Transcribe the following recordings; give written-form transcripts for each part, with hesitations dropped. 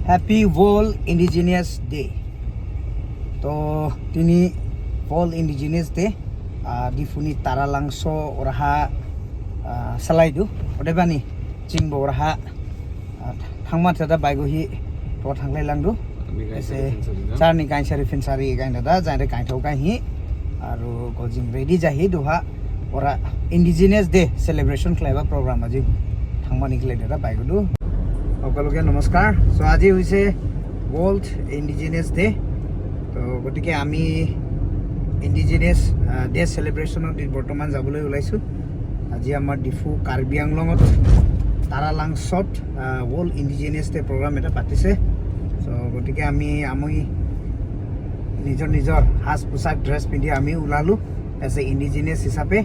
Happy World Indigenous Day. তো তিনি World Indigenous Day difuni Taralangso oraha salaidu odebani jingbo oraha thangma thada baigo hi to thanglai langdu এসে চারনি গাইসারি ফিনসারি গাইনা দা যাইরে গাইথাও গাইহি আৰু গজিং ready যাহি দুহা ওৰা indigenous day celebration খেলাইবা programme আজি থাংমানি খেলাই দাদা বাইকতো। সকলোকে নমস্কাৰ। চ' আজি হৈছে ৱৰ্ল্ড ইণ্ডিজিনিয়াছ ডে। তো গতিকে আমি ইণ্ডিজিনিয়াছ ডে চেলিব্ৰেশ্যনত বৰ্তমান যাবলৈ ওলাইছোঁ। আজি আমাৰ ডিফু কাৰ্বি আংলঙত তাৰালাংছত ৱৰ্ল্ড ইণ্ডিজিনিয়াছ ডে প্ৰগ্ৰাম এটা পাতিছে। চ' গতিকে আমি নিজৰ নিজৰ সাজ পোছাক, ড্ৰেছ পিন্ধি আমি ওলালোঁ। এজ এ ইণ্ডিজিনিয়াছ হিচাপে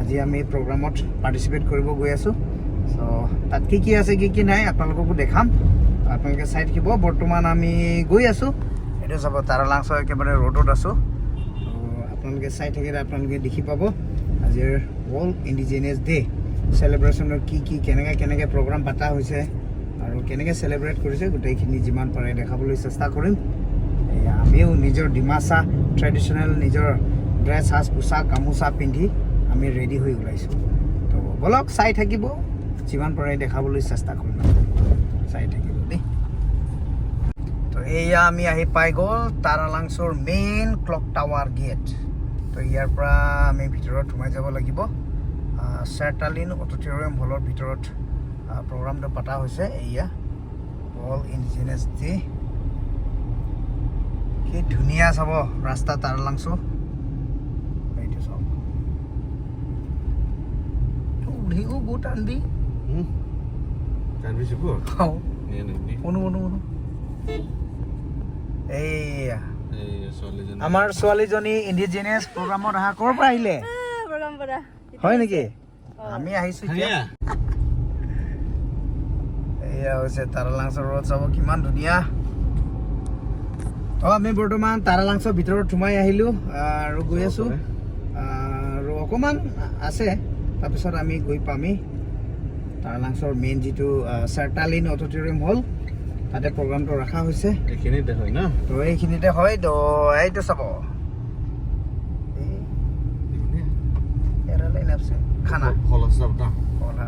আজি আমি প্ৰগ্ৰামত পাৰ্টিচিপেট কৰিব গৈ আছোঁ। চ' তাত কি কি আছে, কি কি নাই, আপোনালোককো দেখাম, আপোনালোকে চাই থাকিব। বৰ্তমান আমি গৈ আছোঁ। এইটো চাব, তাৰালাংছ একেবাৰে ৰ'ডত আছোঁ। ত' আপোনালোকে চাই থাকিলে আপোনালোকে দেখি পাব আজিৰ ৱৰ্ল্ড ইণ্ডিজিনিয়াছ ডে চেলিব্ৰেশ্যনৰ কি কি, কেনেকৈ কেনেকৈ প্ৰগ্ৰাম পতা হৈছে আৰু কেনেকৈ চেলিব্ৰেট কৰিছে, গোটেইখিনি যিমান পাৰে দেখাবলৈ চেষ্টা কৰিম। এয়া আমিও নিজৰ ডিমাচা ট্ৰেডিশ্যনেল নিজৰ ড্ৰেছ, সাজ পোছাক, গামোচা পিন্ধি আমি ৰেডি হৈ ওলাইছোঁ। তো ব'লক, চাই থাকিব, যিমান পাৰে দেখাবলৈ চেষ্টা কৰিম, চাই থাকিব দেই। তো এয়া আমি আহি পাই গ'ল তাৰালাংছৰ মেইন ক্লক টাৱাৰ গেট। তো ইয়াৰ পৰা আমি ভিতৰত সোমাই যাব লাগিব। চেৰটালিন অডিটৰিয়াম হলৰ ভিতৰত প্ৰগ্ৰামটো পতা হৈছে। এয়া ৱৰ্ল্ড ইণ্ডিজিনিয়াছ ডে। কি ধুনীয়া চাব ৰাস্তা তাৰালাংছো। এইটো চাওক। উঠিও টানবি। টানবি। অনু অনু অনু। এইয়া এই ছোৱালীজনী। আমাৰ ছোৱালীজনী ইণ্ডিজিনিয়াছ প্ৰগ্ৰামত অহা। ক'ৰ পৰা আহিলে? প্ৰগ্ৰাম পৰা। হয় নেকি? আমি আহিছো এতিয়া। ধুনীয়া। এয়া হৈছে তাৰালাংছৰ ৰোড, চাব কিমান ধুনীয়া। তো আমি বৰ্তমান তাৰালাংছৰ ভিতৰত সোমাই আহিলোঁ আৰু গৈ আছোঁ আৰু অকণমান আছে, তাৰপিছত আমি গৈ পামেই তাৰালাংছৰ মেইন যিটো চেৰটালিন অডিটৰিয়াম হল, তাতে প্ৰগ্ৰামটো ৰখা হৈছে। এইখিনিতে হয় ন? তো এইখিনিতে হয়। তো এইটো চাব, এই এৰালাইন আছে খানা। হলত যাব না? হল।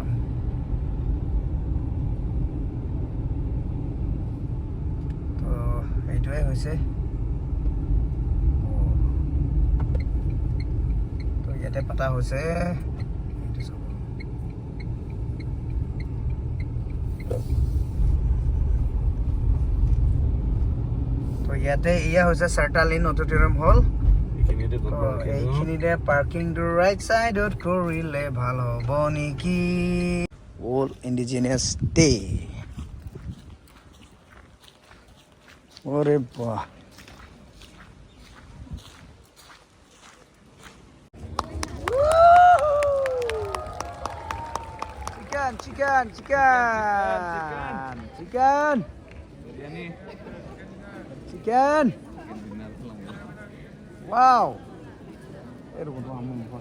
তো এইটোৱে হৈছে। তো ইয়াতে পতা হৈছে। এইটো চাব। তো ইয়াতে এয়া হৈছে চেৰটালিন অডিটৰিয়াম হল। এইখিনিতে। তো এইখিনিতে পাৰ্কিংটো ৰাইট চাইডত কৰিলে ভাল হ'ব নেকি? World indigenous day. ওৰে বাহ! Chicken, chicken, chicken, chicken, chicken. Wow! এরকম তো আমার মুখ।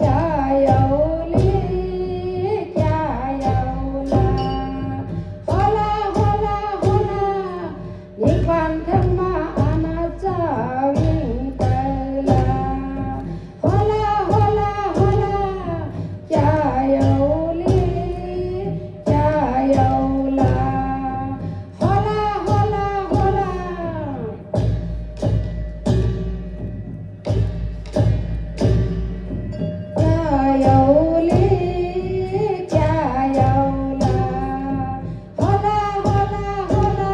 加油哩，加油啦！好啦好啦好啦，你管他妈那照应得啦！好啦好啦好啦，加油哩，加油啦！好啦好啦好啦。加油哩，加油啦！好啦好啦好啦。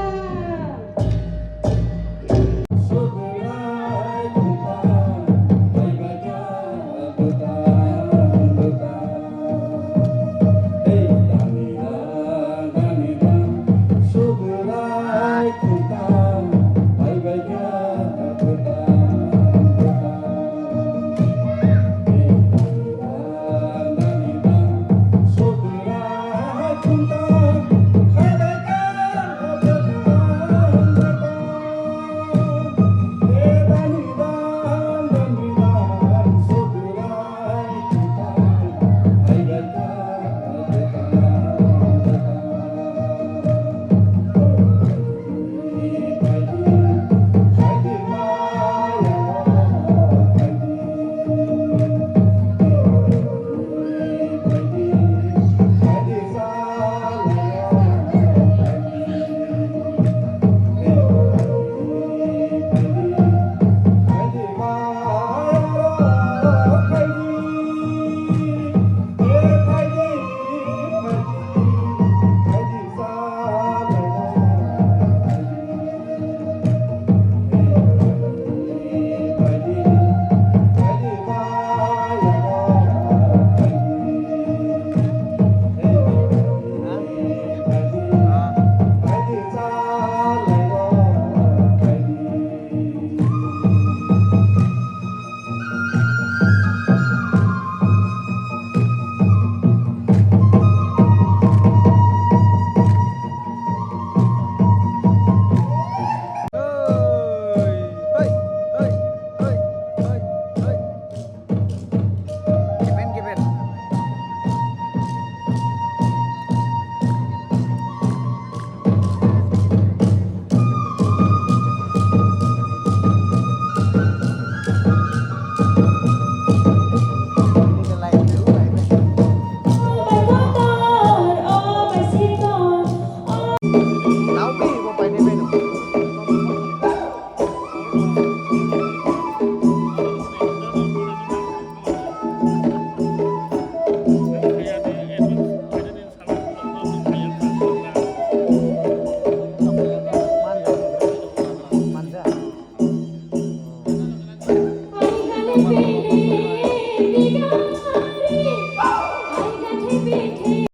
অকণমান